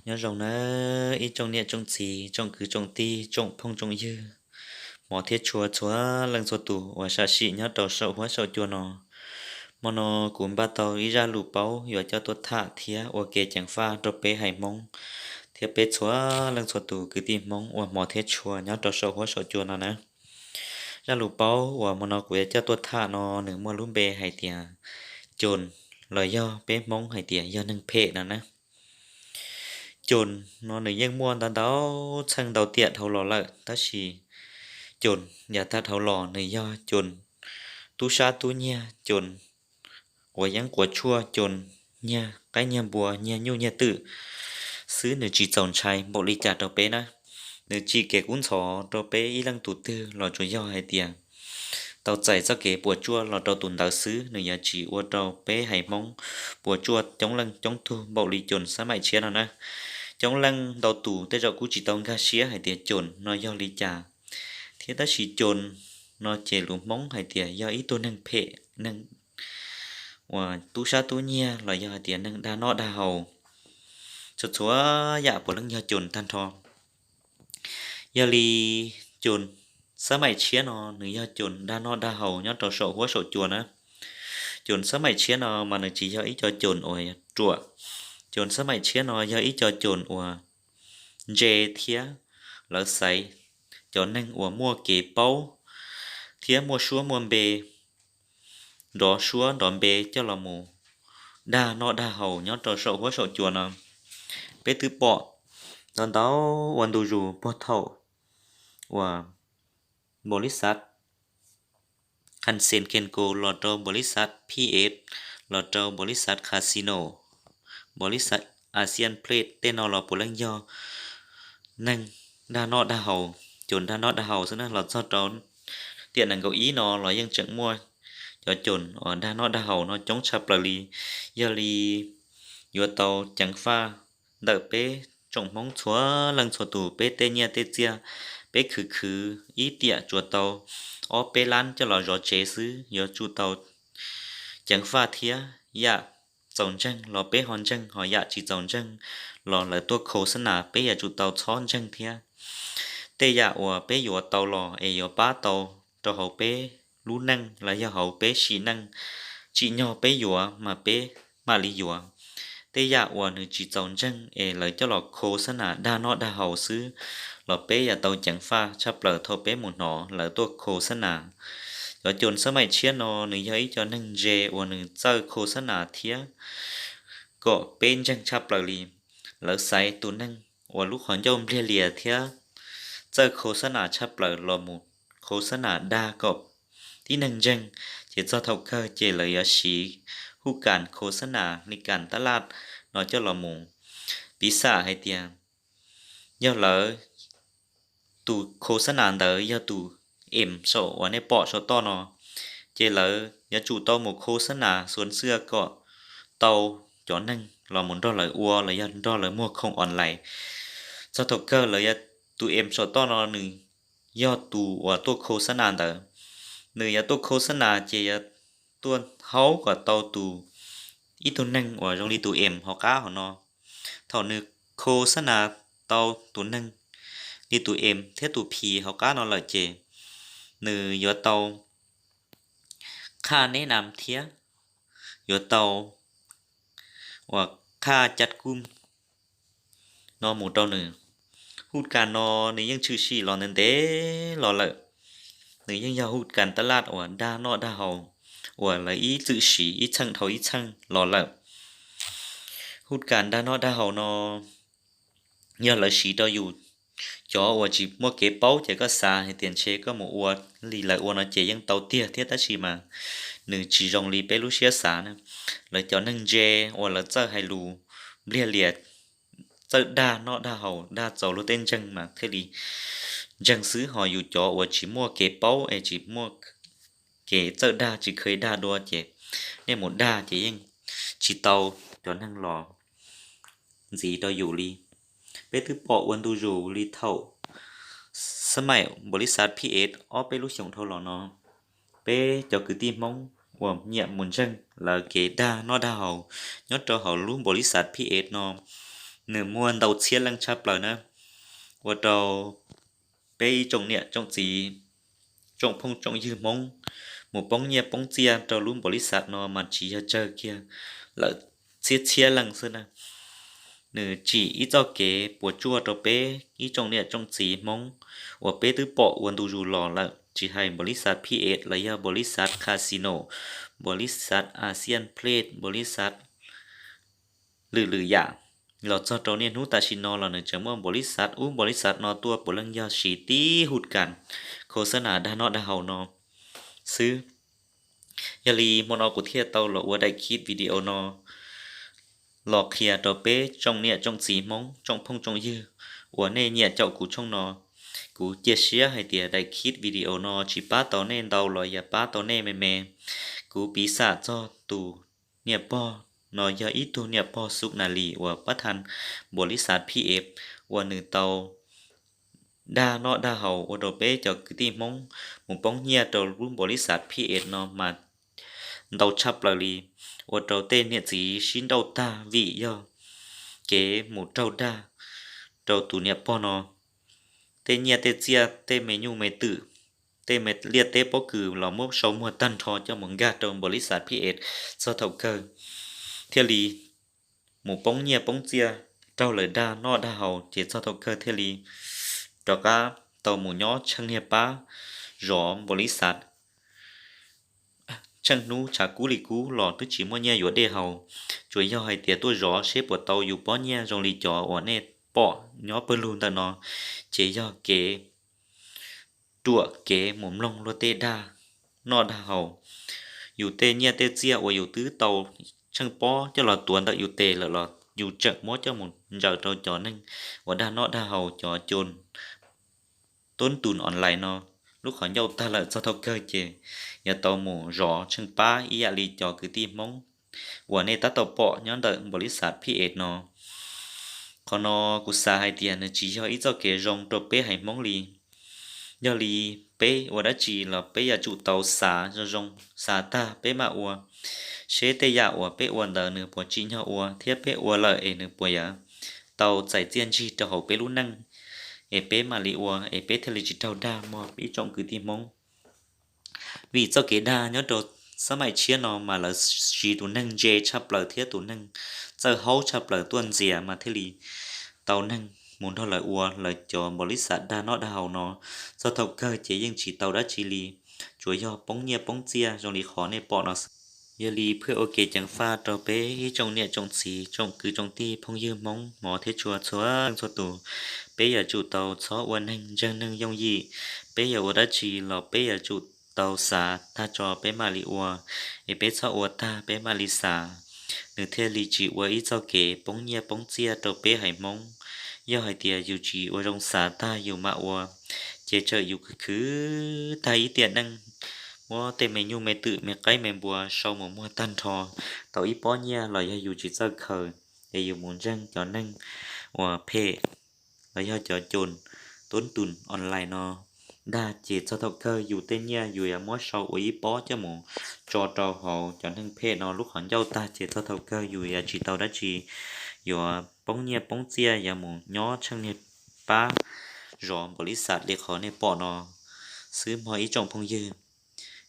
Nyob zoo nawb ib tsoom niam tsoom txiv, tsoom kwv tsoom tij, tsoom phooj tsoom ywg, hmov thiab tshua txhua leej txhua tus uas sam sim nyob rau saum huab saum cua no. Hmo no kuv npaj tau ib zaj lus paub yuav coj tuaj tham thiab ua kev ceev faj rau peb haiv Hmoob thiab peb txhua leej txhua tus kwv tij Hmoob uas hmov thiab tshua nyob rau saum huab saum cua no na. Zaj lus paub uas hmo no kuv yuav coj tuaj tham no nws muaj lub npe hais tias Coos, los yog peb Hmoob hais tias yog neeg phem no na. Coos no nws yeej muaj ntau ntau txheej ntau tiam dhau los lawm, tab sis Coos yav tag dhau los nws yog Coos tub sab tub nyiag, Coos quav yeeb quav tshuaj, Coos nyiag qaib nyiag npua, nyiag nyuj nyiag twm xwb, nws tsis txaus ntshai npaum li cas rau peb na. Nws tsim kev kub ntxhov rau peb ib leej tus twg los tsuas yog hais tias tau txais txoj kev puas tsuaj los rau tus ntawd xwb, nws yuav tsis ua rau peb haiv Hmoob puas tsuaj coob leej coob tug npaum li Coos xab maim tshiab no na. Coob leej ntau tus tej zaum kuj tsis tau nkag siab hais tias Coos no yog li cas, thiab tab sis Coos no ces lus Hmoob hais tias yog ib tug neeg phem, neeg uas tub sab tub nyiag los yog hais tias neeg dag noj dag haus, txhua txhua yam puav leej yog Coos tag nrho. Yog li Coos xab maim tshiab no nws yog Coos dag noj dag haus nyob rau saum huab saum cua na. Coos xab maim tshiab no mas nws tsis yog ib co Coos uas ruam. Coos xab maim tshiab no yog ib co Coos uas ntse thiab lawv xaiv cov neeg uas muaj kev paub thiab muaj suab muaj npe, nrov suab nrov npe coj los mus dag noj dag haus nyob rau saum huab saum cua no. Peb twb pom ntau ntau ua ntu zus puag thaum uas npaum li xav Hansen Kenko los rau npaum li xav P S, los rau npaum li xav Casino, npaum li xav Asian Plate tej no los puav leej yog neeg dag noj dag haus, Coos dag noj dag haus xwb na. Los txog rau tiam nees nkaum ib no los yeej tseem muaj cov Coos uas dag noj dag haus no coob tshaj plaws li. Yog li yuav tau ceev faj ntawm peb tsoom Hmoob txhua leej txhua tus, peb tej nyiaj tej txiaj, peb khwv khwv ib tiam tsuas tau ob peb lab coj los zov tsev xwb, yuav tsum tau ceev faj thiab. Yam txaus ntseeg los peb ho ntseeg, ho yam tsis txaus ntseeg los lawv tuaj khos xab nas peb yuav tsum tau txhob ntseeg thiab. Tej yam uas peb yuav tau los es yuav pab tau rau hauv peb lub neej los yog hauv peb sim neej, tsim nyog peb yuav mas peb mam li yuav. Tej yam uas nws tsis txaus ntseeg es lawv coj los khos xab nas dag noj dag haus xwb los peb yuav tau ceev faj tshaj plaws thaum peb mus hnov lawv tuaj khos xab nas. Cov Coos xab maim tshiab no nws yog ib co neeg ntse uas nws txawj khos xab nas thiab kom peb ntseeg tshaj plaws li. Lawv xaiv tus neeg uas lub qhov ncauj npliag lias thiab txawj khos xab nas tshaj plaws los mus khos xab nas dag kom tib neeg ntseeg, ces txog thaum kawg ces lawv yuav siv huj kas khos xab nas li kas tab laj no coj los mus. Piv xam hais tias yog lawv tus khos xab nas ntawd yog tus em saum uas nej pom saum toj no, ces lawv yuav tsum tau mus khos xab nas xuas xwb kom tau cov neeg los mus nrog lawv ua los yog nrog lawv muag khoom online. Txog thaum kawg lawv yuav, tus em saum toj no nws yog tus uas tuaj khos xab nas ntawd, nws yuav tuaj khos xab nas ces yuav tuaj haub kom tau tus, ib tug neeg uas zoo li tus em hauv qab hauv no. Thaum nws khos xab nas tau tus neeg li tus em thiab tus phis hauv qab no lawm ces nws yuav tau qhaj neb nam thiab yuav tau uas qhaj caj kuj no mus rau nws. Huj kas no nws yeej tshwm sim los ntev ntev los lawm. Nws yeej yog huj kas tab laj uas dag noj dag haus uas lawv ib txwm siv ib txheej dhau ib txheej los lawm. Huj kas dag noj dag haus no yog lawv siv rau yus cov uas tsis muaj kev paub ces koj xav hais tias ntshe koj mus ua li lawv ua no ces yeej tau tiag thiab, tab sis mas nws tsis zoo li peb lub siab xav na. Lawv cov neeg ntse uas lawv txawj hais lus npliag lias, txawj dag noj dag haus dag txaus luag tej ntseeg mas thiaj li ntseeg xwb, ho yus cov uas tsis muaj kev paub es tsis muaj kev txawj dag tsis kheev dag dua ces nej mus dag ces yeej tsis tau cov neeg los ntxiv rau yus li. Peb twb pom ua ntu zus li thaum xab maim npaum li xav P S ob peb lub xyoos dhau los no, peb cov kwv tij Hmoob uas nyiam mus ntseeg lawv kev dag noj dag haus nyob rau hauv lub npaum li xav P S no, nws muaj ntau txhiab leej tshaj plaws na, ua rau peb ib tsoom niam tsoom txiv, tsoom phooj tsoom ywg Hmoob mus poob nyiaj poob txiaj rau lub npaum li xav no mas tsis yog tsawg kiag, lawm txhiab txhiab leej xwb na. Nws tsim ib txoj kev puas tsuaj rau peb ib tsoom niam tsoom txiv Hmoob uas peb twb pom ua ntu zus los lawm, tsis hais npaum li xav P S los yog npaum li xav Casino, npaum li xav Asian Play, npaum li xav lwm lwm yam. Los txog rau niaj hnub tam sim no los nws tseem muaj npaum li xav ub npaum li xav no tuaj puav leej yog siv tib hut kas khos xab nas dag noj dag haus no xwb. Yog li hmo no kuv thiaj tau los ua daim khib video no los qhia rau peb tsoom niam tsoom txiv Hmoob tsoom phooj tsoom ywg uas nej nyiam caum kuv tshooj no. Kuv cia siab hais tias daim khib video no tsis pab tau nej ntau los yog pab tau nej me me. Kuv piv xam txog tus niam pog no yog ib tug niam pog xub nas lis uas pab thas npaum li xav P S uas nws tau dag noj dag haus ua rau peb cov kwv tij Hmoob mus poob nyiaj rau lub npaum li xav P S no mas ntau tshaj plaws li, ua rau tej niam txiv sib nrauj tag vim yog kev mus raug dag rau tus niam pog no. Tej nyiaj tej txiaj tej me nyuj me twm, tej me liaj teb pob kws los muab sau muag tag nrho coj mus nkag rau npaum li xav P S txog thaum kawg thiaj li mus poob nyiaj poob txiaj raug lawv dag noj dag haus ces txog thaum kawg thiaj li rov qab tau mus nyob tsheej niag pab zov npaum li xav tsheej hnub tshav kub li kub los twb tsis muaj nyiaj yuav dej haus. Tsuas yog hais tias tuaj zov seb puas tau yus pob nyiaj zoo li cov uas nej pom nyob pawg lug ntawm no, ces yog kev ruam kev mus mloog luag tej dag noj dag haus. Yus tej nyiaj tej txiaj uas yus twb tau tsheej pob coj los tuav ntawm yus tes lawm los yus tseem muab coj mus ntsaws rau cov neeg uas dag noj dag haus cov cun tub tus online no lub qhov ncauj tag lawm txog thaum kawg ces yuav tau mus zov tsheej pab ib yam li cov kwv tij Hmoob uas nej tab tom pom nyob ntawm npaum li xav P S no. Qhov no kuv xav hais tias nws tsis yog ib txoj kev zoo rau peb haiv Hmoob li. Yog li peb ua dab tsi los peb yuav tsum tau xav zoo zoo, xav tag peb mam ua, seb tej yam uas peb ua ntawd nws puas tsim nyog ua thiab peb ua lawm es nws puas yuav tau txais txiaj ntsig rau hauv peb lub neej, es peb mam li ua es peb thiaj li tsis raug dag mog ib tsoom kwv tij Hmoob. Vim txoj kev dag nyob rau xab maim tshiab no mas lawv siv tus neeg ntse tshaj plaws thiab tus neeg txawj haub tshaj plaws tuaj ntxias mas thiaj li tau neeg mus nrog lawv ua lawv cov npaum li xav dag noj dag haus no. Txog thaum kawg ces yeej tsis tau dab tsi li, tsuas yog poob nyiaj poob txiaj zoo li qhov nej pom no xwb. Yog li pheej ua kev ceev faj rau peb ib tsoom niam tsoom txiv tsoom kwv tsoom tij phooj ywg Hmoob hmov thiab tshua txhua leej txhua tus, peb yuav tsum tau txhob ua neeg ntseeg neeg yooj yim. Peb yuav ua dab tsi los peb yuav tsum tau xav tag tso peb mam li ua, es peb txhob ua tag peb mam li xav, nws thiaj li tsis ua ib txoj kev poob nyiaj poob txiaj rau peb haiv Hmoob. Yog hais tias yus tsis ua zoo xav tag yus mam ua, ces tsam yus khwv khwv tag ib tiam neej, muab tej me nyuj me twm me qaib me npua sau mus muag tag nrho, tau ib pob nyiaj los yog yus tsis txawj khaws, es yus mus ntseeg cov neeg uas phem los yog cov cun tub tus online no dag ces txog thaum kawg yus tej nyiaj yus yuav muab sau ua ib pob coj mus tso rau hauv cov neeg phem no lub qhov ncauj tag ces txog thaum kawg yus yuav tsis tau dab tsi, yuav poob nyiaj poob txiaj yuav mus nyob tsheej niag pab zov npaum li xav li qhov nej pom no xwb mog ib tsoom phooj ywg.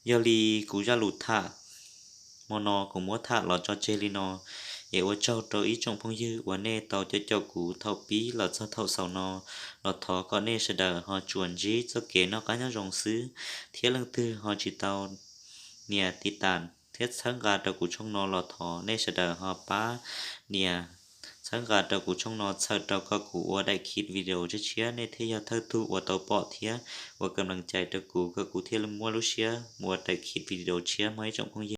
Yog li kuv zaj lus tham hmo no kuv muab tham los tso tseg li no, es ua tsaug rau ib tsoom phooj ywg uas nej tau caum caum kuv thaum pib los txog thaum xaus no, los thov kom nej sawv daws ho tsuas ntsib txoj kev noj qab nyob zoo xwb, thiab leej twg ho tsis tau nias tiv tas thiab txhawb nqa rau kuv tshooj no los thov nej sawv daws ho pab nias txhawb nqa rau kuv tshooj no txhawm rau kom kuv ua daim khib video tshiab tshiab nej thiaj yog thawj tug uas tau pom thiab ua kam lees cais rau kuv kom kuv thiaj li muaj lub siab mus ua daim khib video tshiab mog ib tsoom phooj ywg.